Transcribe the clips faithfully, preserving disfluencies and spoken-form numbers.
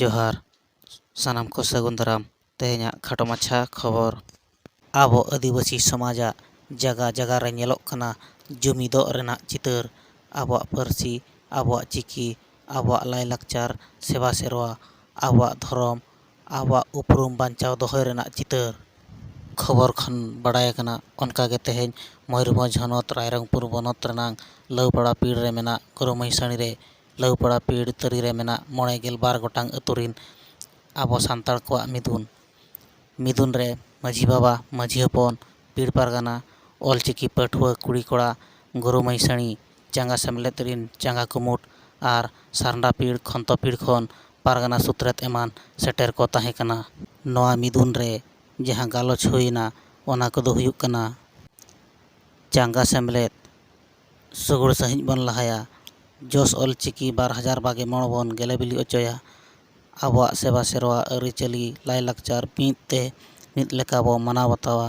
ᱡᱚᱦᱟᱨ, ᱥᱟᱱᱟᱢ ᱠᱚ ᱥᱟᱹᱜᱩᱱ ᱫᱟᱨᱟᱢ᱾ ᱛᱮᱦᱮᱧᱟᱜ ᱠᱷᱟᱴᱚ ᱢᱟᱪᱷᱟ ᱠᱷᱚᱵᱚᱨ᱾ ᱟᱵᱚ ᱟᱹᱫᱤᱵᱟᱹᱥᱤ ᱥᱚᱢᱟᱡᱟᱜ ᱡᱟᱜᱟ ᱡᱟᱜᱟ ᱨᱮ ᱧᱮᱞᱚᱜ ᱠᱟᱱᱟ ᱡᱩᱢᱤᱫᱚᱜ ᱨᱮᱱᱟᱜ ᱪᱤᱛᱟᱹᱨ᱾ ᱟᱵᱚᱣᱟᱜ ᱯᱟᱹᱨᱥᱤ, ᱟᱵᱚᱣᱟᱜ ᱪᱤᱠᱤ, ᱟᱵᱚᱣᱟᱜ ᱞᱟᱭᱼᱞᱟᱠᱪᱟᱨ, ᱥᱮᱵᱟ ᱥᱮᱨᱣᱟ, ᱟᱵᱚᱣᱟᱜ ᱫᱷᱚᱨᱚᱢ, ᱟᱵᱚᱣᱟᱜ ᱩᱯᱨᱩᱢ ᱵᱟᱧᱪᱟᱣ ᱫᱚᱦᱚᱭ ᱨᱮᱱᱟᱜ ᱪᱤᱛᱟᱹᱨ᱾ ᱠᱷᱚᱵᱚᱨ ᱠᱷᱚᱱ ᱵᱟᱲᱟᱭ ᱟᱠᱟᱱᱟ, ᱚᱱᱠᱟᱜᱮ ᱛᱮᱦᱮᱧ ᱢᱚᱭᱩᱨᱵᱷᱚᱸᱡᱽ ᱦᱚᱱᱚᱛ ᱨᱟᱭᱨᱚᱝᱯᱩᱨ ᱵᱚᱱᱚᱛ ᱨᱮᱱᱟᱜ ᱞᱟᱹᱣᱯᱟᱲᱟ ᱯᱤᱲ ᱨᱮ ᱢᱮᱱᱟᱜ ᱜᱩᱨᱩ ᱢᱟᱹᱭᱥᱟᱹᱲᱤ ᱨᱮ ᱞᱟᱹᱣᱯᱟᱲᱟ ᱯᱤᱲ ᱛᱟᱹᱨᱤ ᱨᱮ ᱢᱮᱱᱟᱜ ᱢᱚᱬᱮ ᱜᱮᱞ ᱵᱟᱨ ᱜᱚᱴᱟᱝ ᱟᱹᱛᱩ ᱨᱤᱱ ᱟᱵᱚ ᱥᱟᱱᱛᱟᱲ ᱠᱚᱣᱟᱜ ᱢᱤᱫᱩᱱ᱾ ᱢᱤᱫᱩᱱ ᱨᱮ ᱢᱟᱹᱡᱷᱤ ᱵᱟᱵᱟ, ᱢᱟᱹᱡᱷᱤ ᱦᱚᱯᱚᱱ, ᱯᱤᱲ ᱯᱟᱨᱜᱟᱱᱟ, ᱚᱞᱪᱤᱠᱤ ᱯᱟᱹᱴᱷᱩᱣᱟᱹ ᱠᱩᱲᱤ ᱠᱚᱲᱟ, ᱜᱩᱨᱩ ᱢᱟᱹᱭᱥᱟᱹᱲᱤ, ᱪᱟᱸᱜᱟ ᱥᱮᱢᱞᱮᱫ ᱨᱤᱱ ᱪᱟᱸᱜᱟ ᱠᱩᱢᱩᱴ ᱟᱨ ᱥᱟᱨᱱᱟ ᱯᱤᱲ, ᱠᱷᱚᱱᱛᱚ ᱯᱤᱲ ᱠᱷᱚᱱ ᱯᱟᱨᱜᱟᱱᱟ ᱥᱩᱛᱨᱮᱛ ᱮᱢᱟᱱ ᱥᱮᱴᱮᱨ ᱠᱚ ᱛᱟᱦᱮᱸ ᱠᱟᱱᱟ᱾ ᱱᱚᱣᱟ ᱢᱤᱫᱩᱱ ᱨᱮ ᱡᱟᱦᱟᱸ ᱜᱟᱞᱚᱪ ᱦᱩᱭᱮᱱᱟ, ᱚᱱᱟ ᱠᱚᱫᱚ ᱦᱩᱭᱩᱜ ᱠᱟᱱᱟ, ᱪᱟᱸᱜᱟ ᱥᱮᱢᱞᱮᱫ ᱥᱩᱜᱩᱲ ᱥᱟᱺᱦᱤᱡ ᱵᱚᱱ ᱞᱟᱦᱟᱭᱟ᱾ ᱡᱚᱥ ᱚᱞᱪᱤᱠᱤ ᱵᱟᱨ ᱦᱟᱡᱟᱨ ᱵᱟᱜᱮ ᱢᱚᱬ ᱵᱚᱱ ᱜᱮᱞᱮ ᱵᱤᱞᱤ ᱚᱪᱚᱭᱟ᱾ ᱟᱵᱚᱣᱟᱜ ᱥᱮᱵᱟ ᱥᱮᱨᱣᱟ, ᱟᱹᱨᱤᱪᱟᱹᱞᱤ, ᱞᱟᱭᱼᱞᱟᱠᱪᱟᱨ ᱢᱤᱫ ᱛᱮ ᱢᱤᱫ ᱞᱮᱠᱟ ᱵᱚ ᱢᱟᱱᱟᱣ ᱵᱟᱛᱟᱣᱟ᱾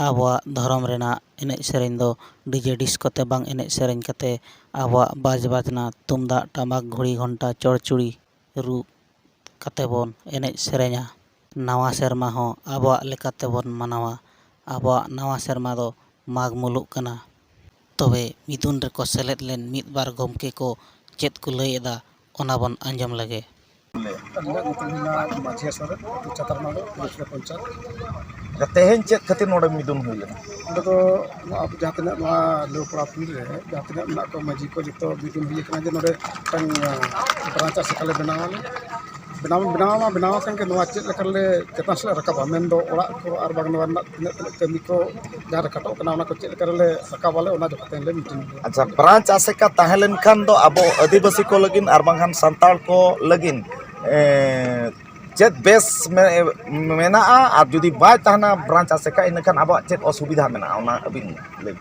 ᱟᱵᱚᱣᱟᱜ ᱫᱷᱚᱨᱚᱢ ᱨᱮᱱᱟᱜ ᱮᱱᱮᱡ ᱥᱮᱨᱮᱧ ᱫᱚ ᱰᱤᱡᱮ ᱰᱤᱥᱠᱳ ᱛᱮ ᱵᱟᱝ ᱮᱱᱮᱡ ᱥᱮᱨᱮᱧ ᱠᱟᱛᱮ ᱟᱵᱚᱣᱟᱜ ᱵᱟᱡᱽ ᱵᱟᱡᱽᱱᱟ, ᱛᱩᱢᱫᱟᱜ ᱴᱟᱢᱟᱠ, ᱜᱷᱩᱲᱤ ᱜᱷᱚᱱᱴᱟ, ᱪᱚᱲᱪᱩᱲᱤ ᱨᱩ ᱠᱟᱛᱮ ᱵᱚᱱ ᱮᱱᱮᱡ ᱥᱮᱨᱮᱧᱟ᱾ ᱱᱟᱣᱟ ᱥᱮᱨᱢᱟ ᱦᱚᱸ ᱟᱵᱚᱣᱟᱜ ᱞᱮᱠᱟ ᱛᱮᱵᱚᱱ ᱢᱟᱱᱟᱣᱟ᱾ ᱟᱵᱚᱣᱟᱜ ᱱᱟᱣᱟ ᱥᱮᱨᱢᱟ ᱫᱚ ᱢᱟᱜᱽ ᱢᱩᱞᱩᱜ ᱠᱟᱱᱟ᱾ ᱛᱚᱵᱮ ᱢᱤᱫᱩᱱ ᱨᱮᱠᱚ ᱥᱮᱞᱮᱫ ᱞᱮᱱ ᱢᱤᱫ ᱵᱟᱨ ᱜᱚᱢᱠᱮ ᱠᱚ ᱪᱮᱫ ᱠᱚ ᱞᱟᱹᱭ ᱮᱫᱟ, ᱚᱱᱟ ᱵᱚᱱ ᱟᱸᱡᱚᱢ ᱞᱮᱜᱮ᱾ ᱟᱹᱞᱤᱧᱟᱜ ᱧᱩᱛᱩᱢ ᱦᱩᱭᱱᱟ ᱢᱟᱹᱡᱷᱤ ᱥᱚᱨᱮᱱ, ᱟᱹᱛᱩ ᱪᱟᱛᱟᱨ ᱢᱟᱰᱚ, ᱯᱩᱨᱩᱥᱤᱭᱟᱹ ᱯᱚᱧᱪᱟᱭᱮᱛ᱾ ᱟᱪᱪᱷᱟ, ᱛᱮᱦᱮᱧ ᱪᱮᱫ ᱠᱷᱟᱹᱛᱤᱨ ᱱᱚᱰᱮ ᱢᱤᱫᱩᱱ ᱦᱩᱭ ᱞᱮᱱᱟ? ᱚᱸᱰᱮ ᱫᱚ ᱱᱚᱣᱟ ᱟᱵᱚ ᱡᱟᱦᱟᱸ ᱛᱤᱱᱟᱹᱜ ᱱᱚᱣᱟ ᱞᱟᱹᱣᱯᱟᱲᱟ ᱯᱤᱲ ᱨᱮ ᱡᱟᱦᱟᱸ ᱛᱤᱱᱟᱹᱜ ᱢᱮᱱᱟᱜ ᱠᱚᱣᱟ ᱢᱟᱹᱡᱷᱤ ᱠᱚ, ᱡᱚᱛᱚ ᱢᱤᱫᱩᱱ ᱦᱩᱭ ᱟᱠᱟᱱᱟ ᱡᱮ ᱱᱚᱰᱮ ᱢᱤᱫᱴᱟᱝ, ᱟᱸ, ᱵᱨᱟᱧᱪ ᱟᱥᱮᱠᱟ ᱞᱮ ᱵᱮᱱᱟᱣ ᱟᱞᱮ᱾ ᱵᱮᱱᱟᱣ, ᱵᱮᱱᱟᱣ ᱢᱟ ᱵᱮᱱᱟᱣ ᱟᱠᱟᱱ ᱜᱮ, ᱱᱚᱣᱟ ᱪᱮᱫ ᱞᱮᱠᱟ ᱨᱮᱞᱮ ᱪᱮᱛᱟᱱ ᱥᱮᱫ ᱞᱮ ᱨᱟᱠᱟᱵᱟ, ᱢᱮᱱᱫᱚ ᱚᱲᱟᱜ ᱠᱚ ᱟᱨ ᱵᱟᱝ ᱱᱚᱣᱟ ᱨᱮᱱᱟᱜ ᱛᱤᱱᱟᱹᱜ ᱛᱤᱱᱟᱹᱜ ᱠᱟᱹᱢᱤ ᱠᱚ ᱡᱟᱦᱟᱸ ᱨᱮ ᱠᱷᱟᱴᱚᱜ ᱠᱟᱱᱟ, ᱚᱱᱟ ᱠᱚ ᱪᱮᱫ ᱞᱮᱠᱟ ᱨᱮᱞᱮ ᱨᱟᱠᱟᱵ ᱟᱞᱮ, ᱚᱱᱟ ᱡᱚᱠᱷᱚᱱ ᱛᱮᱦᱮᱧ ᱞᱮ ᱢᱤᱴᱤᱝ ᱞᱮᱫᱟ᱾ ᱟᱪᱪᱷᱟ, ᱵᱨᱟᱧᱪ ᱟᱥᱮᱠᱟ ᱛᱟᱦᱮᱸ ᱞᱮᱱᱠᱷᱟᱱ ᱫᱚ ᱟᱵᱚ ᱟᱹᱫᱤᱵᱟᱹᱥᱤ ᱠᱚ ᱞᱟᱹᱜᱤᱫ ᱟᱨ ᱵᱟᱝᱠᱷᱟᱱ ᱥᱟᱱᱛᱟᱲ ᱠᱚ ᱞᱟᱹᱜᱤᱫ, ᱮ, ᱪᱮᱫ ᱵᱮᱥ ᱢᱮ-, ᱢᱮᱱᱟᱜᱼᱟ? ᱟᱨ ᱡᱩᱫᱤ ᱵᱟᱭ ᱛᱟᱦᱮᱱᱟ ᱵᱨᱟᱧᱪ ᱟᱥᱮᱠᱟ, ᱤᱱᱟᱹᱠᱷᱟᱱ ᱟᱵᱚᱣᱟᱜ ᱪᱮᱫ ᱚᱥᱩᱵᱤᱫᱷᱟ ᱢᱮᱱᱟᱜᱼᱟ, ᱚᱱᱟ ᱟᱹᱵᱤᱱ ᱞᱟᱹᱭ ᱵᱤᱱ᱾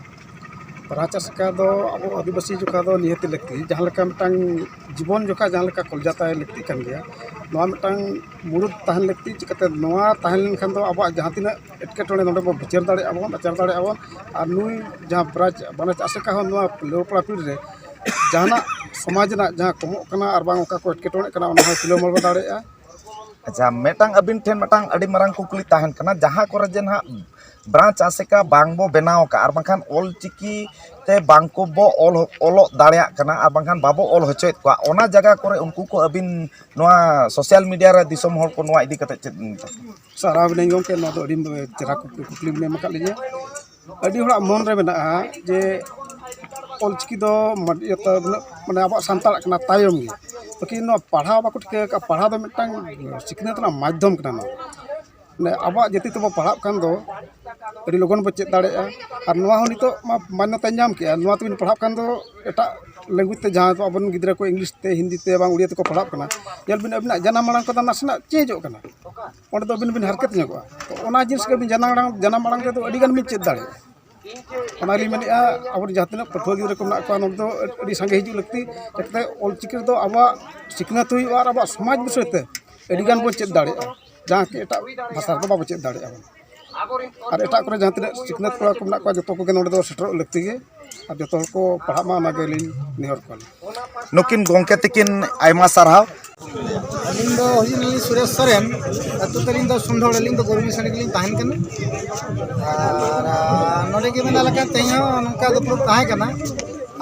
ᱵᱨᱟᱧᱪ ᱟᱥᱮᱠᱟ ᱫᱚ ᱟᱵᱚ ᱟᱹᱫᱤᱵᱟᱹᱥᱤ ᱡᱚᱠᱷᱟ ᱫᱚ ᱱᱤᱦᱟᱹᱛᱤ ᱞᱟᱹᱠᱛᱤ, ᱡᱟᱦᱟᱸ ᱞᱮᱠᱟ ᱢᱤᱫᱴᱟᱝ ᱡᱤᱵᱚᱱ ᱡᱚᱠᱷᱟ ᱡᱟᱦᱟᱸ ᱞᱮᱠᱟ ᱠᱚᱞᱡᱟ ᱛᱟᱦᱮᱸ ᱞᱟᱹᱠᱛᱤ ᱠᱟᱱ ᱜᱮᱭᱟ, ᱱᱚᱣᱟ ᱢᱤᱫᱴᱟᱝ ᱢᱩᱲᱩᱫ ᱛᱟᱦᱮᱱ ᱞᱟᱹᱠᱛᱤ᱾ ᱪᱤᱠᱟᱹᱛᱮ ᱱᱚᱣᱟ ᱛᱟᱦᱮᱸ ᱞᱮᱱᱠᱷᱟᱱ ᱫᱚ ᱟᱵᱚᱣᱟᱜ ᱡᱟᱦᱟᱸ ᱛᱤᱱᱟᱹᱜ ᱮᱴᱠᱮᱴᱚᱬᱮ ᱱᱚᱰᱮ ᱵᱚ ᱵᱤᱪᱟᱹᱨ ᱫᱟᱲᱮᱭᱟᱜᱼᱟ ᱵᱚᱱ, ᱟᱪᱟᱨ ᱫᱟᱲᱮᱭᱟᱜᱼᱟ ᱵᱚᱱ᱾ ᱟᱨ ᱱᱩᱭ ᱡᱟᱦᱟᱸ ᱵᱨᱟᱧᱪ, ᱵᱨᱟᱧᱪ ᱟᱥᱮᱠᱟ ᱦᱚᱸ ᱱᱚᱣᱟ ᱞᱟᱹᱣᱯᱟᱲᱟ ᱯᱤᱲ ᱨᱮ ᱡᱟᱦᱟᱱᱟᱜ ᱥᱚᱢᱟᱡᱽ ᱨᱮᱱᱟᱜ ᱡᱟᱦᱟᱸ ᱠᱚᱢᱚᱜ ᱠᱟᱱᱟ ᱟᱨ ᱵᱟᱝ ᱚᱱᱠᱟ ᱠᱚ ᱮᱴᱠᱮᱴᱚᱬᱮᱜ ᱠᱟᱱᱟ, ᱚᱱᱟ ᱦᱚᱸᱭ ᱛᱩᱞᱟᱹᱣ ᱢᱟᱲᱣᱟ ᱫᱟᱲᱮᱭᱟᱜᱼᱟ᱾ ᱟᱪᱪᱷᱟ, ᱢᱤᱫᱴᱟᱝ ᱟᱹᱵᱤᱱ ᱴᱷᱮᱱ ᱢᱤᱫᱴᱟᱝ ᱟᱹᱰᱤ ᱢᱟᱨᱟᱝ ᱠᱩᱠᱞᱤ ᱛᱟᱦᱮᱱ ᱠᱟᱱᱟ, ᱡᱟᱦᱟᱸ ᱠᱚᱨᱮ ᱡᱮ ᱱᱟᱦᱟᱜ ᱵᱨᱟᱧᱪ ᱟᱥᱮᱠᱟ ᱵᱟᱝ ᱵᱚ ᱵᱮᱱᱟᱣ ᱟᱠᱟᱫ ᱟᱨ ᱵᱟᱝᱠᱷᱟᱱ ᱚᱞ ᱪᱤᱠᱤ ᱛᱮ ᱵᱟᱝ ᱠᱚ ᱵᱚ ᱚᱞ, ᱚᱞᱚᱜ ᱫᱟᱲᱮᱭᱟᱜ ᱠᱟᱱᱟ ᱟᱨ ᱵᱟᱝᱠᱷᱟᱱ ᱵᱟᱵᱚ ᱚᱞ ᱦᱚᱪᱚᱭᱮᱫ ᱠᱚᱣᱟ, ᱚᱱᱟ ᱡᱟᱭᱜᱟ ᱠᱚᱨᱮ ᱩᱱᱠᱩ ᱠᱚ ᱟᱹᱵᱤᱱ ᱱᱚᱣᱟ ᱥᱳᱥᱟᱞ ᱢᱤᱰᱤᱭᱟ ᱨᱮ ᱫᱤᱥᱚᱢ ᱦᱚᱲ ᱠᱚ ᱱᱚᱣᱟ ᱤᱫᱤ ᱠᱟᱛᱮ ᱪᱮᱫ ᱵᱤᱱ ᱢᱮᱛᱟ ᱠᱚᱣᱟ? ᱥᱟᱨᱦᱟᱣ ᱵᱤᱱᱟᱹᱧ ᱜᱚᱢᱠᱮ, ᱱᱚᱣᱟ ᱫᱚ ᱟᱹᱰᱤ ᱪᱮᱦᱨᱟ ᱠᱩᱠᱞᱤ, ᱠᱩᱠᱞᱤ ᱵᱤᱱ ᱮᱢ ᱟᱠᱟᱫ ᱞᱤᱧᱟᱹ᱾ ᱟᱹᱰᱤ ᱦᱚᱲᱟᱜ ᱢᱚᱱ ᱨᱮ ᱢᱮᱱᱟᱜᱼᱟ ᱡᱮ ᱚᱞᱪᱤᱠᱤ ᱫᱚ ᱢᱟᱱᱮ ᱟᱵᱚᱣᱟᱜ ᱥᱟᱱᱛᱟᱲᱟᱜ ᱠᱟᱱᱟ, ᱛᱟᱭᱚᱢ ᱜᱮ᱾ ᱵᱟᱹᱠᱤ ᱱᱚᱣᱟ ᱯᱟᱲᱦᱟᱣ ᱵᱟᱠᱚ ᱴᱷᱤᱠᱟᱹ ᱟᱠᱟᱫᱼᱟ᱾ ᱯᱟᱲᱦᱟᱣ ᱫᱚ ᱢᱤᱫᱴᱟᱝ ᱥᱤᱠᱷᱱᱟᱹᱛ ᱨᱮᱱᱟᱜ ᱢᱟᱫᱽᱫᱷᱚᱢ ᱠᱟᱱᱟ᱾ ᱱᱚᱣᱟ ᱢᱟᱱᱮ ᱟᱵᱚᱣᱟᱜ ᱡᱟᱹᱛᱤ ᱛᱮᱵᱚ ᱯᱟᱲᱦᱟᱜ ᱠᱷᱟᱱ ᱫᱚ ᱟᱹᱰᱤ ᱞᱚᱜᱚᱱ ᱵᱚ ᱪᱮᱫ ᱫᱟᱲᱮᱭᱟᱜᱼᱭᱟ᱾ ᱟᱨ ᱱᱚᱣᱟ ᱦᱚᱸ ᱱᱤᱛᱚᱜ ᱢᱟ ᱢᱟᱱᱱᱚᱛᱟᱭ ᱧᱟᱢ ᱠᱮᱜᱼᱟ᱾ ᱱᱚᱣᱟ ᱛᱮᱵᱤᱱ ᱯᱟᱲᱦᱟᱜ ᱠᱷᱟᱱ ᱫᱚ ᱮᱴᱟᱜ ᱞᱮᱝᱜᱩᱭᱮᱡᱽ ᱛᱮ ᱡᱟᱦᱟᱸᱭ ᱠᱚ ᱟᱵᱚᱨᱮᱱ ᱜᱤᱫᱽᱨᱟᱹ ᱠᱚ ᱤᱝᱞᱤᱥ ᱛᱮ, ᱦᱤᱱᱫᱤ ᱛᱮ ᱵᱟᱝ ᱩᱲᱤᱭᱟ ᱛᱮᱠᱚ ᱯᱟᱲᱦᱟᱜ ᱠᱟᱱᱟ, ᱧᱮᱞ ᱵᱤᱱ ᱟᱹᱵᱤᱱᱟᱜ ᱡᱟᱱᱟᱢ ᱟᱲᱟᱝ ᱠᱚᱫᱚ ᱱᱟᱥᱮᱱᱟᱜ ᱪᱮᱧᱡᱚᱜ ᱠᱟᱱᱟ᱾ ᱚᱸᱰᱮ ᱫᱚ ᱟᱹᱵᱤᱱ ᱵᱤᱱ ᱦᱟᱨᱠᱮᱛ ᱧᱚᱜᱚᱜᱼᱟ᱾ ᱛᱚ ᱚᱱᱟ ᱡᱤᱱᱤᱥ ᱜᱮ ᱟᱹᱵᱤᱱ ᱡᱟᱱᱟᱢ ᱟᱲᱟᱝ, ᱡᱟᱱᱟᱢ ᱟᱲᱟᱝ ᱛᱮᱫᱚ ᱟᱹᱰᱤ ᱜᱟᱱ ᱵᱤᱱ ᱪᱮᱫ ᱫᱟᱲᱮᱭᱟᱜᱼᱟ᱾ ᱚᱱᱟ ᱞᱤᱧ ᱢᱮᱱᱮᱫᱼᱟ, ᱟᱵᱚᱨᱮᱱ ᱡᱟᱦᱟᱸ ᱛᱤᱱᱟᱹᱜ ᱯᱟᱹᱴᱷᱩᱣᱟᱹ ᱜᱤᱫᱽᱨᱟᱹ ᱠᱚ ᱢᱮᱱᱟᱜ ᱠᱚᱣᱟ, ᱱᱚᱰᱮ ᱫᱚ ᱟᱹᱰᱤ ᱥᱟᱸᱜᱮ ᱦᱤᱡᱩᱜ ᱞᱟᱹᱠᱛᱤ᱾ ᱪᱤᱠᱟᱹᱛᱮ ᱚᱞᱪᱤᱠᱤ ᱨᱮᱫᱚ ᱟᱵᱚᱣᱟᱜ ᱥᱤᱠᱷᱱᱟᱹᱛ ᱦᱩᱭᱩᱜᱼᱟ ᱟᱨ ᱟᱵᱚᱣᱟᱜ ᱥᱚᱢᱟᱡᱽ ᱵᱤᱥᱚᱭ ᱛᱮ ᱟᱹᱰᱤ ᱜᱟᱱ ᱵᱚᱱ ᱪᱮᱫ ᱫᱟᱲᱮᱭᱟᱜᱼᱟ, ᱡᱟᱦᱟᱸ ᱠᱤ ᱮᱴᱟᱜ ᱵᱷᱟᱥᱟ ᱨᱮᱫᱚ ᱵᱟᱵᱚ ᱪᱮᱫ ᱫᱟᱲᱮᱭᱟᱜᱼᱟ᱾ ᱟᱨ ᱮᱴᱟᱜ ᱠᱚᱨᱮ ᱡᱟᱦᱟᱸ ᱛᱤᱱᱟᱹᱜ ᱥᱤᱠᱷᱱᱟᱹᱛ ᱠᱚᱲᱟ ᱠᱚ ᱢᱮᱱᱟᱜ ᱠᱚᱣᱟ, ᱡᱚᱛᱚ ᱠᱚᱜᱮ ᱱᱚᱰᱮ ᱫᱚ ᱥᱮᱴᱮᱨᱚᱜ ᱞᱟᱹᱠᱛᱤ ᱜᱮ, ᱟᱨ ᱡᱚᱛᱚ ᱦᱚᱲ ᱠᱚ ᱯᱟᱲᱦᱟᱜ ᱢᱟ, ᱚᱱᱟ ᱜᱮᱞᱤᱧ ᱱᱮᱦᱚᱨ ᱠᱚᱣᱟ᱾ ᱱᱩᱠᱤᱱ ᱜᱚᱢᱠᱮ ᱛᱤᱠᱤᱱ ᱟᱭᱢᱟ ᱥᱟᱨᱦᱟᱣ᱾ ᱟᱹᱞᱤᱧ ᱫᱚ ᱦᱩᱭᱩᱜ ᱠᱟᱱᱟᱞᱤᱧ ᱥᱩᱨᱮᱥ ᱥᱚᱨᱮᱱ, ᱟᱹᱛᱩ ᱛᱟᱹᱞᱤᱧ ᱫᱚ ᱥᱩᱱᱰᱷᱚᱲ, ᱟᱹᱞᱤᱧ ᱫᱚ ᱜᱚᱨᱩᱢᱤᱥᱟᱹᱲᱤ ᱜᱮᱞᱤᱧ ᱛᱟᱦᱮᱱ ᱠᱟᱱᱟ᱾ ᱟᱨ, ᱟᱨ ᱱᱚᱰᱮ ᱜᱮ ᱢᱮᱱᱟᱜ ᱞᱮᱠᱟ ᱛᱮᱦᱮᱧ ᱦᱚᱸ ᱱᱚᱝᱠᱟ ᱫᱩᱯᱲᱩᱵ ᱛᱟᱦᱮᱸ ᱠᱟᱱᱟ᱾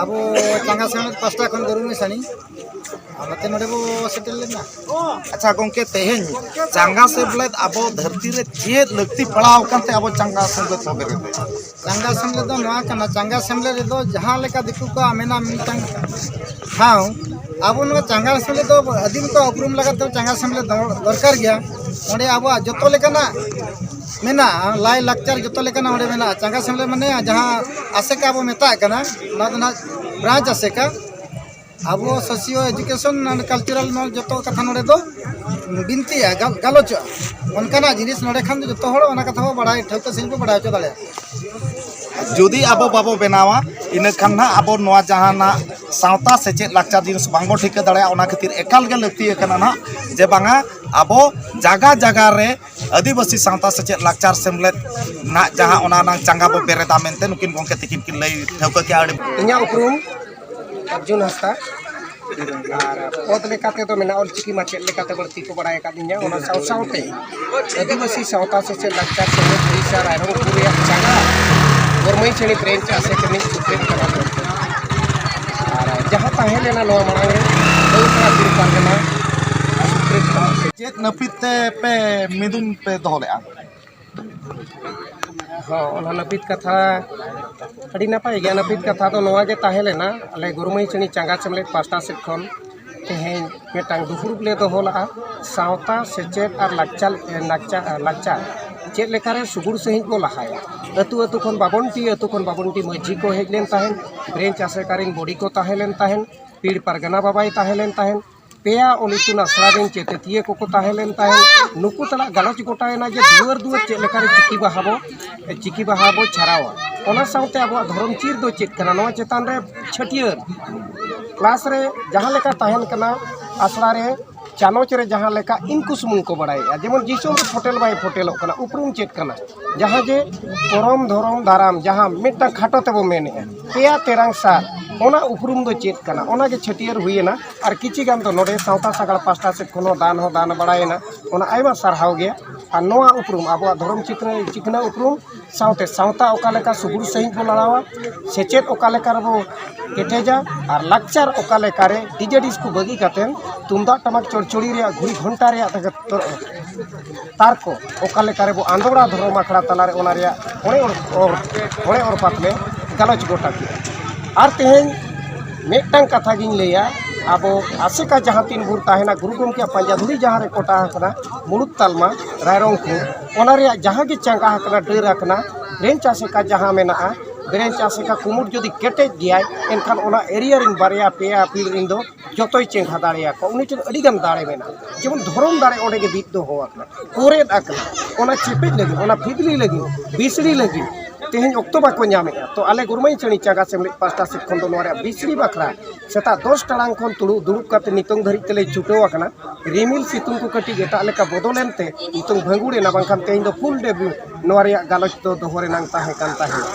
ᱟᱵᱚ ᱪᱟᱸᱜᱟ ᱥᱮᱢᱞᱮᱫ ᱯᱟᱥᱴᱟ ᱠᱷᱚᱱ ᱜᱚᱨᱩᱢᱤᱥᱟᱹᱲᱤ, ᱟᱨ ᱱᱚᱛᱮ ᱱᱚᱰᱮ ᱵᱚ ᱥᱮᱴᱮᱨ ᱞᱮᱱᱟ᱾ ᱟᱪᱪᱷᱟ ᱜᱚᱢᱠᱮ, ᱛᱮᱦᱮᱧ ᱪᱟᱸᱜᱟ ᱥᱮᱢᱞᱮᱫ ᱟᱵᱚ ᱫᱷᱟᱹᱨᱛᱤ ᱨᱮ ᱪᱮᱫ ᱞᱟᱹᱠᱛᱤ ᱯᱟᱲᱟᱣ ᱟᱠᱟᱱ ᱛᱮ ᱟᱵᱚ ᱪᱟᱸᱜᱟ ᱥᱮᱢᱞᱮᱫ ᱵᱚ ᱵᱮᱨᱮᱫ ᱞᱮᱫᱟ? ᱪᱟᱸᱜᱟ ᱥᱮᱢᱞᱮᱫ ᱫᱚ ᱱᱚᱣᱟ ᱠᱟᱱᱟ, ᱪᱟᱸᱜᱟ ᱥᱮᱢᱞᱮᱫ ᱨᱮᱫᱚ ᱡᱟᱦᱟᱸ ᱞᱮᱠᱟ ᱫᱤᱠᱩ ᱠᱚᱣᱟᱜ ᱢᱮᱱᱟᱜᱼᱟ ᱢᱤᱫᱴᱟᱝ ᱴᱷᱟᱶ, ᱟᱵᱚ ᱱᱚᱣᱟ ᱪᱟᱸᱜᱟ ᱥᱮᱢᱞᱮᱫ ᱫᱚ ᱟᱹᱫᱤᱢ ᱠᱚᱣᱟᱜ ᱩᱯᱨᱩᱢ ᱞᱟᱜᱟᱫ ᱛᱮ ᱪᱟᱸᱜᱟ ᱥᱮᱢᱞᱮᱫ ᱫᱚ ᱫᱚᱨᱠᱟᱨ ᱜᱮᱭᱟ᱾ ᱚᱸᱰᱮ ᱟᱵᱚᱣᱟᱜ ᱡᱚᱛᱚ ᱞᱮᱠᱟᱱᱟᱜ ᱢᱮᱱᱟᱜᱼᱟ, ᱞᱟᱭ ᱞᱟᱠᱪᱟᱨ ᱡᱚᱛᱚ ᱞᱮᱠᱟᱱᱟᱜ ᱚᱸᱰᱮ ᱢᱮᱱᱟᱜᱼᱟ᱾ ᱪᱟᱸᱜᱟ ᱥᱮᱢᱞᱮᱫ ᱢᱟᱱᱮ ᱡᱟᱦᱟᱸ ᱟᱥᱮᱠᱟ ᱵᱚ ᱢᱮᱛᱟᱜ ᱠᱟᱱᱟ, ᱚᱱᱟ ᱫᱚ ᱱᱟᱦᱟᱜ ᱵᱨᱟᱧᱪ ᱟᱥᱮᱠᱟ᱾ ᱟᱵᱚ ᱥᱳᱥᱤᱭᱳ ᱮᱡᱩᱠᱮᱥᱚᱱ ᱮᱱᱰ ᱠᱟᱞᱪᱟᱨᱟᱞ ᱱᱚᱣᱟ ᱡᱚᱛᱚ ᱠᱟᱛᱷᱟ ᱱᱚᱰᱮ ᱫᱚ ᱵᱤᱱᱛᱤᱜᱼᱟ, ᱜᱟᱞ-, ᱜᱟᱞᱚᱪᱚᱜᱼᱟ᱾ ᱚᱱᱠᱟᱱᱟᱜ ᱡᱤᱱᱤᱥ ᱱᱚᱰᱮ ᱠᱷᱟᱱ ᱫᱚ ᱡᱚᱛᱚ ᱦᱚᱲ ᱚᱱᱟ ᱠᱟᱛᱷᱟ ᱵᱚ ᱵᱟᱲᱟᱭ ᱴᱷᱟᱹᱣᱠᱟᱹ ᱥᱟᱺᱦᱤᱡ ᱵᱚ ᱵᱟᱲᱟᱭ ᱦᱚᱪᱚ ᱫᱟᱲᱮᱭᱟᱜᱼᱟ᱾ ᱡᱩᱫᱤ ᱟᱵᱚ ᱵᱟᱵᱚ ᱵᱮᱱᱟᱣᱟ, ᱤᱱᱟᱹ ᱠᱷᱟᱱ ᱱᱟᱦᱟᱜ ᱟᱵᱚ ᱱᱚᱣᱟ ᱡᱟᱦᱟᱱᱟᱜ ᱥᱟᱶᱛᱟ ᱥᱮᱪᱮᱫ ᱞᱟᱠᱪᱟᱨ ᱡᱤᱱᱤᱥ ᱵᱟᱝᱵᱚ ᱴᱷᱤᱠᱟᱹ ᱫᱟᱲᱮᱭᱟᱜᱼᱟ᱾ ᱚᱱᱟ ᱠᱷᱟᱹᱛᱤᱨ ᱮᱠᱟᱞ ᱜᱮ ᱞᱟᱹᱠᱛᱤ ᱟᱠᱟᱱᱟ ᱱᱟᱦᱟᱜ ᱡᱮ ᱵᱟᱝᱟ ᱟᱵᱚ ᱡᱟᱭᱜᱟ ᱡᱟᱭᱜᱟ ᱨᱮ ᱟᱹᱫᱤᱵᱟᱹᱥᱤ ᱥᱟᱶᱛᱟ ᱥᱮᱪᱮᱫ ᱞᱟᱠᱪᱟᱨ ᱥᱮᱢᱞᱮᱫ ᱱᱟᱦᱟᱜ ᱡᱟᱦᱟᱸ ᱚᱱᱟ ᱱᱟᱝ ᱪᱟᱸᱜᱟ ᱵᱚ ᱵᱮᱨᱮᱫᱟ ᱢᱮᱱᱛᱮ ᱱᱩᱠᱤᱱ ᱜᱚᱢᱠᱮ ᱛᱤᱠᱤᱱ ᱠᱤᱱ ᱞᱟᱹᱭ ᱴᱷᱟᱹᱣᱠᱟᱹ ᱠᱮᱜᱼᱟ᱾ ᱟᱹᱰᱤ ᱤᱧᱟᱹᱜ ᱩᱯᱨᱩᱢ ᱚᱨᱡᱩᱱ ᱦᱟᱸᱥᱫᱟ᱾ ᱟᱨ ᱯᱚᱫᱽ ᱞᱮᱠᱟ ᱛᱮᱫᱚ ᱢᱮᱱᱟᱜᱼᱟ, ᱚᱞᱪᱤᱠᱤ ᱢᱟᱪᱮᱫ ᱞᱮᱠᱟᱛᱮ ᱵᱟᱹᱲᱛᱤ ᱠᱚ ᱵᱟᱲᱟᱭ ᱟᱠᱟᱫᱤᱧᱟ᱾ ᱚᱱᱟ ᱥᱟᱶ ᱥᱟᱶᱛᱮ ᱟᱹᱫᱤᱵᱟᱹᱥᱤ ᱥᱟᱶᱛᱟ ᱥᱮᱪᱮᱫ ᱞᱟᱠᱪᱟᱨ ᱥᱮᱢᱞᱮᱫ ᱩᱲᱤᱥᱥᱟ ᱨᱟᱭᱨᱚᱝᱯᱩᱨ ᱨᱮᱭᱟᱜ ᱪᱟᱸᱜᱟ ᱜᱚᱨᱢᱟᱹᱭ ᱪᱟᱹᱲᱤ ᱵᱨᱮᱧᱪ ᱟᱥᱮᱠᱟᱹᱢᱤ ᱥᱩᱯᱨᱮᱢ ᱠᱟᱱᱟ᱾ ᱟᱨ ᱡᱟᱦᱟᱸ ᱛᱟᱦᱮᱸ ᱞᱮᱱᱟ ᱱᱚᱣᱟ ᱢᱟᱲᱟᱝ ᱨᱮ ᱵᱟᱹᱭᱩᱯᱟᱲᱟ ᱵᱤᱨ ᱯᱟᱨᱜᱟᱱᱟ ᱥᱩᱯᱨᱮᱢ ᱠᱟᱱᱟ᱾ ᱪᱮᱫ ᱱᱟᱹᱯᱤᱛ ᱛᱮ ᱯᱮ ᱢᱤᱫᱩᱱ ᱯᱮ ᱫᱚᱦᱚ ᱞᱮᱫᱼᱟ? ᱦᱚᱸ, ᱚᱱᱟ ᱱᱟᱹᱯᱤᱛ ᱠᱟᱛᱷᱟ ᱟᱹᱰᱤ ᱱᱟᱯᱟᱭ ᱜᱮᱭᱟ᱾ ᱱᱟᱹᱯᱤᱛ ᱠᱟᱛᱷᱟ ᱫᱚ ᱱᱚᱣᱟ ᱜᱮ ᱛᱟᱦᱮᱸ ᱞᱮᱱᱟ, ᱟᱞᱮ ᱜᱩᱨᱩᱢᱟᱹᱭ ᱪᱟᱹᱲᱤ ᱪᱟᱸᱜᱟ ᱥᱮᱢᱞᱮᱫ ᱯᱟᱥᱴᱟ ᱥᱮᱫ ᱠᱷᱚᱱ ᱛᱮᱦᱮᱧ ᱢᱤᱫᱴᱟᱝ ᱫᱩᱯᱲᱩᱵ ᱞᱮ ᱫᱚᱦᱚ ᱞᱟᱜᱼᱟ, ᱥᱟᱶᱛᱟ ᱥᱮᱪᱮᱫ ᱟᱨ ᱞᱟᱠᱪᱟᱨ, ᱞᱟᱠᱪᱟᱨ, ᱞᱟᱠᱪᱟᱨ ᱪᱮᱫ ᱞᱮᱠᱟᱨᱮ ᱥᱩᱜᱩᱲ ᱥᱟᱺᱦᱤᱡ ᱵᱚ ᱞᱟᱦᱟᱭᱟ᱾ ᱟᱹᱛᱩ ᱟᱹᱛᱩ ᱠᱷᱚᱱ ᱵᱟᱵᱚᱱ ᱴᱤ, ᱟᱹᱛᱩ ᱠᱷᱚᱱ ᱵᱟᱵᱚᱱ ᱴᱤ ᱢᱟᱹᱡᱷᱤ ᱠᱚ ᱦᱮᱡ ᱞᱮᱱ ᱛᱟᱦᱮᱸᱫ, ᱵᱨᱮᱧᱪ ᱟᱥᱮᱠᱟ ᱨᱮᱱ ᱵᱚᱰᱤ ᱠᱚ ᱛᱟᱦᱮᱸ ᱞᱮᱱ ᱛᱟᱦᱮᱸᱫ, ᱯᱤᱲ ᱯᱟᱨᱜᱟᱱᱟ ᱵᱟᱵᱟᱭ ᱛᱟᱦᱮᱸ ᱞᱮᱱ ᱛᱟᱦᱮᱸᱫ, ᱯᱮᱭᱟ ᱚᱞ ᱤᱛᱩᱱ ᱟᱥᱲᱟ ᱨᱮᱱ ᱪᱮᱛᱮᱛᱤᱭᱟᱹ ᱠᱚᱠᱚ ᱛᱟᱦᱮᱸ ᱞᱮᱱ ᱛᱟᱦᱮᱸᱫ᱾ ᱱᱩᱠᱩ ᱥᱟᱞᱟᱜ ᱜᱟᱞᱚᱪ ᱜᱚᱴᱟᱭᱮᱱᱟ ᱡᱮ ᱫᱩᱣᱟᱹᱨ ᱫᱩᱣᱟᱹᱨ ᱪᱮᱫ ᱞᱮᱠᱟᱨᱮ ᱪᱤᱠᱤ ᱵᱟᱦᱟ ᱵᱚ, ᱪᱤᱠᱤ ᱵᱟᱦᱟ ᱵᱚ ᱪᱷᱟᱨᱟᱣᱟ᱾ ᱚᱱᱟ ᱥᱟᱶᱛᱮ ᱟᱵᱚᱣᱟᱜ ᱫᱷᱚᱨᱚᱢ ᱪᱤᱨ ᱫᱚ ᱪᱮᱫ ᱠᱟᱱᱟ, ᱱᱚᱣᱟ ᱪᱮᱛᱟᱱ ᱨᱮ ᱪᱷᱟᱹᱴᱭᱟᱹᱨ ᱠᱞᱟᱥ ᱨᱮ ᱡᱟᱦᱟᱸ ᱞᱮᱠᱟ ᱛᱟᱦᱮᱱ ᱠᱟᱱᱟ, ᱟᱥᱲᱟ ᱨᱮ ᱪᱟᱱᱚᱪ ᱨᱮ ᱡᱟᱦᱟᱸ ᱞᱮᱠᱟ ᱤᱱᱠᱩ ᱥᱩᱢᱩᱝ ᱠᱚ ᱵᱟᱲᱟᱭᱮᱫᱼᱟ, ᱡᱮᱢᱚᱱ ᱡᱤᱥᱩ ᱫᱚ ᱯᱷᱚᱴᱮᱞ ᱵᱟᱭ ᱯᱷᱚᱴᱮᱞᱚᱜ ᱠᱟᱱᱟ, ᱩᱯᱨᱩᱢ ᱪᱮᱫ ᱠᱟᱱᱟ? ᱡᱟᱦᱟᱸ ᱡᱮ ᱠᱚᱨᱚᱢ ᱫᱷᱚᱨᱚᱢ ᱫᱟᱨᱟᱢ, ᱡᱟᱦᱟᱸ ᱢᱤᱫᱴᱟᱝ ᱠᱷᱟᱴᱚ ᱛᱮᱵᱚ ᱢᱮᱱᱮᱫᱼᱟ, ᱯᱮᱭᱟ ᱛᱮᱨᱟᱝ ᱥᱟᱨ, ᱚᱱᱟ ᱩᱯᱨᱩᱢ ᱫᱚ ᱪᱮᱫ ᱠᱟᱱᱟ? ᱚᱱᱟ ᱜᱮ ᱪᱷᱟᱹᱴᱭᱟᱹᱨ ᱦᱩᱭᱮᱱᱟ᱾ ᱟᱨ ᱠᱤᱪᱷᱤ ᱜᱟᱱ ᱫᱚ ᱱᱚᱰᱮ ᱥᱟᱶᱛᱟ ᱥᱟᱜᱟᱲ ᱯᱟᱥᱴᱟ ᱥᱮᱫ ᱠᱷᱚᱱ ᱦᱚᱸ ᱫᱟᱱ ᱦᱚᱸ ᱫᱟᱱ ᱵᱟᱲᱟᱭᱮᱱᱟ, ᱚᱱᱟ ᱟᱭᱢᱟ ᱥᱟᱨᱦᱟᱣ ᱜᱮ᱾ ᱟᱨ ᱱᱚᱣᱟ ᱩᱯᱨᱩᱢ, ᱟᱵᱚᱣᱟᱜ ᱫᱷᱚᱨᱚᱢ ᱪᱤᱠᱱᱟᱹ, ᱪᱤᱠᱱᱟᱹ ᱩᱯᱨᱩᱢ ᱥᱟᱶᱛᱮ ᱥᱟᱶᱛᱟ ᱚᱠᱟ ᱞᱮᱠᱟ ᱥᱩᱜᱩᱲ ᱥᱟᱺᱦᱤᱡ ᱵᱚ ᱞᱟᱲᱟᱣᱟ, ᱥᱮᱪᱮᱫ ᱚᱠᱟ ᱞᱮᱠᱟ ᱨᱮᱵᱚ ᱠᱮᱴᱮᱡᱟ, ᱟᱨ ᱞᱟᱠᱪᱟᱨ ᱚᱠᱟ ᱞᱮᱠᱟᱨᱮ ᱰᱤᱡᱮ ᱰᱤᱥᱠᱳ ᱵᱟᱹᱜᱤ ᱠᱟᱛᱮᱫ ᱛᱩᱢᱫᱟᱜ ᱴᱟᱢᱟᱠ ᱪᱚᱲᱪᱚᱲᱤ ᱨᱮᱭᱟᱜ ᱜᱷᱩᱲᱤ ᱜᱷᱚᱱᱴᱟ ᱨᱮᱭᱟᱜ ᱛᱟᱨ ᱠᱚ ᱚᱠᱟ ᱞᱮᱠᱟ ᱨᱮᱵᱚ ᱟᱸᱫᱳᱲᱟ ᱫᱷᱚᱨᱚᱢ ᱟᱠᱷᱲᱟ ᱛᱟᱞᱟᱨᱮ ᱚᱱᱟ ᱨᱮᱭᱟᱜ ᱚᱬᱮ ᱚᱨ, ᱚᱨ, ᱚᱬᱮ ᱚᱨ ᱯᱟᱛᱞᱮ ᱜᱟᱞᱚᱪ ᱜᱚᱴᱟ ᱠᱮᱫᱼᱟ᱾ ᱟᱨ ᱛᱮᱦᱮᱧ ᱢᱤᱫᱴᱟᱝ ᱠᱟᱛᱷᱟ ᱜᱤᱧ ᱞᱟᱹᱭᱟ, ᱟᱵᱚ ᱟᱥᱮᱠᱟ ᱡᱟᱦᱟᱸ ᱛᱤᱱ ᱵᱷᱳᱨ ᱛᱟᱦᱮᱱᱟ, ᱜᱩᱨᱩ ᱜᱚᱢᱠᱮᱭᱟᱜ ᱯᱟᱸᱡᱟ ᱫᱷᱩᱲᱤ ᱡᱟᱦᱟᱸ ᱨᱮ ᱠᱚᱴᱟ ᱟᱠᱟᱱᱟ, ᱢᱩᱲᱩᱫ ᱛᱟᱞᱢᱟ ᱨᱟᱭᱨᱚᱝᱯᱩᱨ, ᱚᱱᱟ ᱨᱮᱭᱟᱜ ᱡᱟᱦᱟᱸ ᱜᱮ ᱪᱟᱸᱜᱟ ᱟᱠᱟᱱᱟ, ᱰᱟᱹᱨ ᱟᱠᱟᱱᱟ, ᱵᱨᱮᱧᱪ ᱟᱥᱮᱠᱟ ᱡᱟᱦᱟᱸ ᱢᱮᱱᱟᱜᱼᱟ, ᱵᱨᱮᱧᱪ ᱟᱥᱮᱠᱟ ᱠᱩᱢᱩᱴ ᱡᱩᱫᱤ ᱠᱮᱴᱮᱡ ᱜᱮᱭᱟᱭ, ᱮᱱᱠᱷᱟᱱ ᱚᱱᱟ ᱮᱨᱤᱭᱟ ᱨᱮᱱ ᱵᱟᱨᱭᱟ ᱯᱮᱭᱟ ᱯᱤᱲ ᱨᱮᱱ ᱫᱚ ᱡᱚᱛᱚᱭ ᱪᱮᱸᱜᱷᱟ ᱫᱟᱲᱮᱭᱟᱠᱚᱣᱟ᱾ ᱩᱱᱤ ᱴᱷᱮᱱ ᱟᱹᱰᱤ ᱜᱟᱱ ᱫᱟᱲᱮ ᱢᱮᱱᱟᱜᱼᱟ᱾ ᱡᱮᱢᱚᱱ ᱫᱷᱚᱨᱚᱢ ᱫᱟᱲᱮ ᱚᱸᱰᱮ ᱜᱮ ᱵᱤᱫ ᱫᱚᱦᱚ ᱟᱠᱟᱱᱟ, ᱠᱚᱨᱮᱫ ᱟᱠᱟᱱᱟ, ᱚᱱᱟ ᱪᱮᱯᱮᱡ ᱞᱟᱹᱜᱤᱫ, ᱚᱱᱟ ᱯᱷᱤᱫᱽᱞᱤ ᱞᱟᱹᱜᱤᱫ, ᱵᱤᱥᱲᱤ ᱞᱟᱹᱜᱤᱫ ᱛᱮᱦᱮᱧ ᱚᱠᱛᱚ ᱵᱟᱠᱚ ᱧᱟᱢᱮᱫᱼᱟ᱾ ᱛᱚ ᱟᱞᱮ ᱜᱩᱨᱢᱟᱹᱭ ᱪᱟᱹᱲᱤ ᱪᱟᱸᱜᱟ ᱥᱮᱢᱞᱮᱫ ᱯᱟᱥᱴᱟ ᱥᱮᱫ ᱠᱷᱚᱱ ᱫᱚ ᱱᱚᱣᱟ ᱨᱮᱭᱟᱜ ᱵᱤᱥᱲᱤ ᱵᱟᱠᱷᱨᱟ ᱥᱮᱛᱟᱜ ᱫᱚᱥ ᱴᱟᱲᱟᱝ ᱠᱷᱚᱱ ᱫᱩᱲᱩᱵ, ᱫᱩᱲᱩᱵ ᱠᱟᱛᱮ ᱱᱤᱛᱚᱝ ᱫᱷᱟᱹᱨᱤᱡ ᱛᱮᱞᱮ ᱪᱷᱩᱴᱟᱹᱣ ᱟᱠᱟᱱᱟ᱾ ᱨᱤᱢᱤᱞ ᱥᱤᱛᱩᱝ ᱠᱚ ᱠᱟᱹᱴᱤᱡ ᱮᱴᱟᱜ ᱞᱮᱠᱟ ᱵᱚᱫᱚᱞ ᱮᱱᱛᱮ ᱱᱤᱛᱚᱝ ᱵᱷᱟᱹᱜᱩᱲ ᱮᱱᱟ, ᱵᱟᱝᱠᱷᱟᱱ ᱛᱮᱦᱮᱧ ᱫᱚ ᱯᱷᱩᱞ ᱰᱮ ᱱᱚᱣᱟ ᱨᱮᱭᱟᱜ ᱜᱟᱞᱚᱪ ᱫᱚ ᱫᱚᱦᱚ ᱨᱮᱱᱟᱝ ᱛᱟᱦᱮᱸ ᱠᱟᱱ ᱛᱟᱦᱮᱸᱫ᱾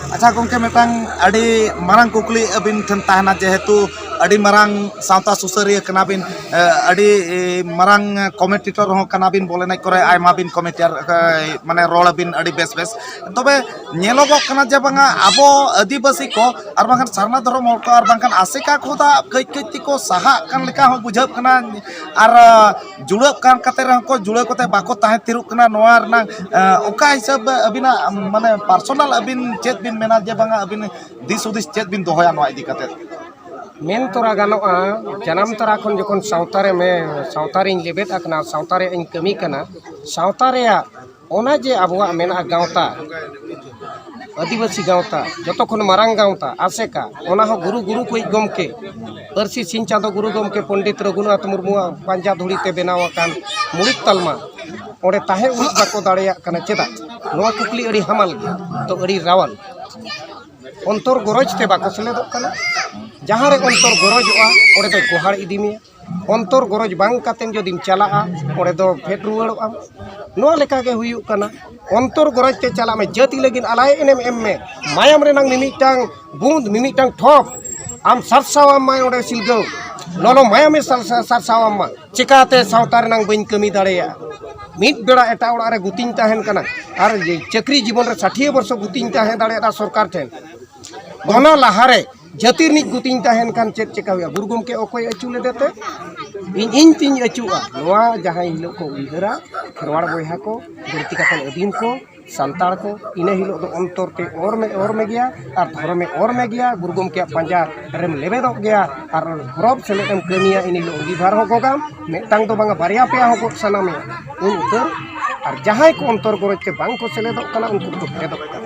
ᱟᱪᱪᱷᱟ ᱜᱚᱢᱠᱮ, ᱢᱤᱫᱴᱟᱝ ᱟᱹᱰᱤ ᱢᱟᱨᱟᱝ ᱠᱩᱠᱞᱤ ᱟᱹᱵᱤᱱ ᱴᱷᱮᱱ ᱛᱟᱦᱮᱱᱟ, ᱡᱮᱦᱮᱛᱩ ᱟᱹᱰᱤ ᱢᱟᱨᱟᱝ ᱥᱟᱶᱛᱟ ᱥᱩᱥᱟᱹᱨᱤᱭᱟᱹ ᱠᱟᱱᱟᱵᱤᱱ, ᱮ, ᱟᱹᱰᱤ, ᱮ, ᱢᱟᱨᱟᱝ ᱠᱚᱢᱮᱱᱴᱮᱴᱚᱨ ᱦᱚᱸ ᱠᱟᱱᱟᱵᱤᱱ, ᱵᱚᱞ ᱮᱱᱮᱡ ᱠᱚᱨᱮ ᱟᱭᱢᱟ ᱵᱤᱱ ᱠᱚᱢᱮᱱᱴᱮᱴ, ᱮ, ᱢᱟᱱᱮ ᱨᱚᱲ ᱟᱹᱵᱤᱱ ᱟᱹᱰᱤ ᱵᱮᱥ ᱵᱮᱥ᱾ ᱛᱚᱵᱮ ᱧᱮᱞᱚᱜᱚᱜ ᱠᱟᱱᱟ ᱡᱮ ᱵᱟᱝᱟ ᱟᱵᱚ ᱟᱹᱫᱤᱵᱟᱹᱥᱤ ᱠᱚ ᱟᱨ ᱵᱟᱝᱠᱷᱟᱱ ᱥᱟᱨᱱᱟ ᱫᱷᱚᱨᱚᱢ ᱦᱚᱲ ᱠᱚ ᱟᱨ ᱵᱟᱝᱠᱷᱟᱱ ᱟᱥᱮᱠᱟ ᱠᱚᱫᱚ ᱠᱟᱹᱡ ᱠᱟᱹᱡ ᱛᱮᱠᱚ ᱥᱟᱦᱟᱜ ᱠᱟᱱ ᱞᱮᱠᱟ ᱦᱚᱸ ᱵᱩᱡᱷᱟᱹᱜ ᱠᱟᱱᱟ᱾ ᱟᱨ, ᱟ, ᱡᱩᱲᱟᱹᱜ ᱠᱟᱱ ᱠᱟᱛᱮ ᱨᱮᱦᱚᱸ ᱠᱚ ᱡᱩᱲᱟᱹᱣ ᱠᱟᱛᱮ ᱵᱟᱠᱚ ᱛᱟᱦᱮᱸ ᱛᱷᱤᱨᱚᱜ ᱠᱟᱱᱟ᱾ ᱱᱚᱣᱟ ᱨᱮᱱᱟᱜ, ᱟ, ᱚᱠᱟ ᱦᱤᱥᱟᱹᱵ ᱟᱹᱵᱤᱱᱟᱜ ᱢᱟᱱᱮ ᱯᱟᱨᱥᱚᱱᱟᱞ ᱟᱹᱵᱤᱱ ᱪᱮᱫ ᱵᱤᱱ ᱢᱮᱱᱟ ᱡᱮ ᱵᱟᱝᱟ ᱟᱹᱵᱤᱱ ᱫᱤᱥ ᱦᱩᱫᱤᱥ ᱪᱮᱫ ᱵᱤᱱ ᱫᱚᱦᱚᱭᱟ ᱱᱚᱣᱟ ᱤᱫᱤ ᱠᱟᱛᱮ? ᱢᱮᱱ ᱛᱚᱨᱟ ᱜᱟᱱᱚᱜᱼᱟ, ᱡᱟᱱᱟᱢ ᱛᱚᱨᱟ ᱠᱷᱚᱱ ᱡᱚᱠᱷᱚᱱ ᱥᱟᱶᱛᱟ ᱨᱮ ᱢᱮ-, ᱥᱟᱶᱛᱟ ᱨᱮᱧ ᱞᱮᱵᱮᱫ ᱟᱠᱟᱱᱟ, ᱥᱟᱶᱛᱟ ᱨᱮᱭᱟᱜ ᱤᱧ ᱠᱟᱹᱢᱤ ᱠᱟᱱᱟ, ᱥᱟᱶᱛᱟ ᱨᱮᱭᱟᱜ ᱚᱱᱟ ᱡᱮ ᱟᱵᱚᱣᱟᱜ ᱢᱮᱱᱟᱜᱼᱟ ᱜᱟᱶᱛᱟ, ᱟᱹᱫᱤᱵᱟᱹᱥᱤ ᱜᱟᱶᱛᱟ, ᱡᱚᱛᱚ ᱠᱷᱚᱱ ᱢᱟᱨᱟᱝ ᱜᱟᱶᱛᱟ ᱟᱥᱮᱠᱟ, ᱚᱱᱟ ᱦᱚᱸ ᱜᱩᱨᱩ ᱜᱩᱨᱩ ᱠᱚᱭᱤᱡ ᱜᱚᱢᱠᱮ, ᱯᱟᱹᱨᱥᱤ ᱥᱤᱧ ᱪᱟᱸᱫᱚ ᱜᱩᱨᱩ ᱜᱚᱢᱠᱮ ᱯᱚᱱᱰᱤᱛ ᱨᱚᱜᱷᱩᱱᱟᱛᱷ ᱢᱩᱨᱢᱩᱣᱟᱜ ᱯᱟᱸᱡᱟ ᱫᱷᱩᱲᱤ ᱛᱮ ᱵᱮᱱᱟᱣ ᱟᱠᱟᱱ ᱢᱩᱲᱩᱫ ᱛᱟᱞᱢᱟ, ᱚᱸᱰᱮ ᱛᱟᱦᱮᱸ ᱩᱱᱤᱡ ᱵᱟᱠᱚ ᱫᱟᱲᱮᱭᱟᱜ ᱠᱟᱱᱟ᱾ ᱪᱮᱫᱟᱜ? ᱱᱚᱣᱟ ᱠᱩᱠᱞᱤ ᱟᱹᱰᱤ ᱦᱟᱢᱟᱞ ᱜᱮᱭᱟ, ᱛᱚ ᱟᱹᱰᱤ ᱨᱟᱣᱟᱞ᱾ ᱚᱱᱛᱚᱨ ᱜᱚᱨᱚᱡᱽ ᱛᱮ ᱵᱟᱠᱚ ᱥᱮᱞᱮᱫᱚᱜ ᱠᱟᱱᱟ᱾ ᱡᱟᱦᱟᱸ ᱨᱮ ᱚᱱᱛᱚᱨ ᱜᱚᱨᱚᱡᱚᱜᱼᱟ, ᱚᱸᱰᱮ ᱫᱚᱭ ᱜᱚᱦᱟᱲ ᱤᱫᱤ ᱢᱮᱭᱟ᱾ ᱚᱱᱛᱚᱨ ᱜᱚᱨᱚᱡᱽ ᱵᱟᱝ ᱠᱟᱛᱮᱢ ᱡᱩᱫᱤᱢ ᱪᱟᱞᱟᱜᱼᱟ, ᱚᱸᱰᱮ ᱫᱚ ᱯᱷᱮᱰ ᱨᱩᱣᱟᱹᱲᱚᱜᱼᱟᱢ᱾ ᱱᱚᱣᱟ ᱞᱮᱠᱟ ᱜᱮ ᱦᱩᱭᱩᱜ ᱠᱟᱱᱟ᱾ ᱚᱱᱛᱚᱨ ᱜᱚᱨᱚᱡᱽ ᱛᱮ ᱪᱟᱞᱟᱜ ᱢᱮ, ᱡᱟᱹᱛᱤ ᱞᱟᱹᱜᱤᱫ ᱟᱞᱟᱭ ᱮᱱᱮᱢ ᱮᱢ ᱢᱮ, ᱢᱟᱭᱟᱢ ᱨᱮᱱᱟᱜ ᱢᱤᱢᱤᱫᱴᱟᱝ ᱵᱩᱸᱫ, ᱢᱤᱢᱤᱫᱴᱟᱝ ᱴᱷᱚᱯ ᱟᱢ ᱥᱟᱨᱥᱟᱣᱟᱢ ᱢᱟᱭ ᱚᱸᱰᱮ ᱥᱤᱞᱜᱟᱹᱣ, ᱞᱚᱞᱚ ᱢᱟᱭᱟᱢᱮ ᱥᱟᱨᱥᱟ-, ᱥᱟᱨᱥᱟᱣᱟᱢ ᱢᱟ᱾ ᱪᱮᱠᱟᱛᱮ ᱥᱟᱶᱛᱟ ᱨᱮᱱᱟᱝ ᱵᱟᱹᱧ ᱠᱟᱹᱢᱤ ᱫᱟᱲᱮᱭᱟᱜᱼᱟ? ᱢᱤᱫ ᱵᱮᱲᱟ ᱮᱴᱟᱜ ᱚᱲᱟᱜ ᱨᱮ ᱜᱩᱛᱤᱧ ᱛᱟᱦᱮᱱ ᱠᱟᱱᱟ, ᱟᱨ ᱪᱟᱹᱠᱨᱤ ᱡᱤᱵᱚᱱ ᱨᱮ ᱥᱟᱴᱷᱤᱭᱟᱹ ᱵᱚᱨᱥᱚ ᱜᱩᱛᱤᱧ ᱛᱟᱦᱮᱸ ᱫᱟᱲᱮᱭᱟᱜᱼᱟ ᱥᱚᱨᱠᱟᱨ ᱴᱷᱮᱱ᱾ ᱚᱱᱟ ᱞᱟᱦᱟᱨᱮ ᱡᱟᱹᱛᱤ ᱨᱤᱱᱤᱡ ᱜᱩᱛᱤᱧ ᱛᱟᱦᱮᱱ ᱠᱷᱟᱱ ᱪᱮᱫ ᱪᱮᱠᱟ ᱦᱩᱭᱩᱜᱼᱟ? ᱜᱩᱨᱩ ᱜᱚᱢᱠᱮ ᱚᱠᱚᱭ ᱟᱹᱪᱩ ᱞᱮᱫᱮ ᱛᱮ? ᱤᱧ, ᱤᱧ ᱛᱤᱧ ᱟᱹᱪᱩᱜᱼᱟ᱾ ᱱᱚᱣᱟ ᱡᱟᱦᱟᱸᱭ ᱦᱤᱞᱳᱜ ᱠᱚ ᱩᱭᱦᱟᱹᱨᱟ, ᱠᱷᱮᱨᱣᱟᱲ ᱵᱚᱭᱦᱟ ᱠᱚ, ᱵᱟᱹᱲᱛᱤ ᱠᱟᱛᱮ ᱟᱹᱫᱤᱢ ᱠᱚ, ᱥᱟᱱᱛᱟᱲ ᱠᱚ, ᱤᱱᱟᱹ ᱦᱤᱞᱳᱜ ᱫᱚ ᱚᱱᱛᱚᱨ ᱛᱮ ᱚᱨ ᱢᱮ, ᱚᱨ ᱢᱮ ᱜᱮᱭᱟ, ᱟᱨ ᱫᱷᱚᱨᱚᱢᱮ ᱚᱨ ᱢᱮ ᱜᱮᱭᱟ᱾ ᱜᱩᱨᱩ ᱜᱚᱢᱠᱮᱭᱟᱜ ᱯᱟᱸᱡᱟ ᱨᱮᱢ ᱞᱮᱵᱮᱫᱚᱜ ᱜᱮᱭᱟ, ᱟᱨ ᱦᱚᱨᱚᱯ ᱥᱮᱞᱮᱫ ᱮᱢ ᱠᱟᱹᱢᱤᱭᱟ᱾ ᱤᱱᱟᱹ ᱦᱤᱞᱳᱜ ᱟᱺᱜᱤᱵᱷᱟᱨ ᱦᱚᱸ ᱜᱚᱜᱟᱢ, ᱢᱤᱫᱴᱟᱝ ᱫᱚ ᱵᱟᱝᱟ, ᱵᱟᱨᱭᱟ ᱯᱮᱭᱟ ᱦᱚᱸ ᱜᱚᱜ ᱥᱟᱱᱟ ᱢᱮᱭᱟ᱾ ᱩᱱ ᱩᱛᱟᱹᱨ ᱟᱨ ᱡᱟᱦᱟᱸᱭ ᱠᱚ ᱚᱱᱛᱚᱨ ᱜᱚᱨᱚᱡᱽ ᱛᱮ ᱵᱟᱝ ᱠᱚ ᱥᱮᱞᱮᱫᱚᱜ ᱠᱟᱱᱟ, ᱩᱱᱠᱩ ᱫᱚᱠᱚ ᱯᱷᱮᱰᱚᱜ ᱠᱟᱱᱟ᱾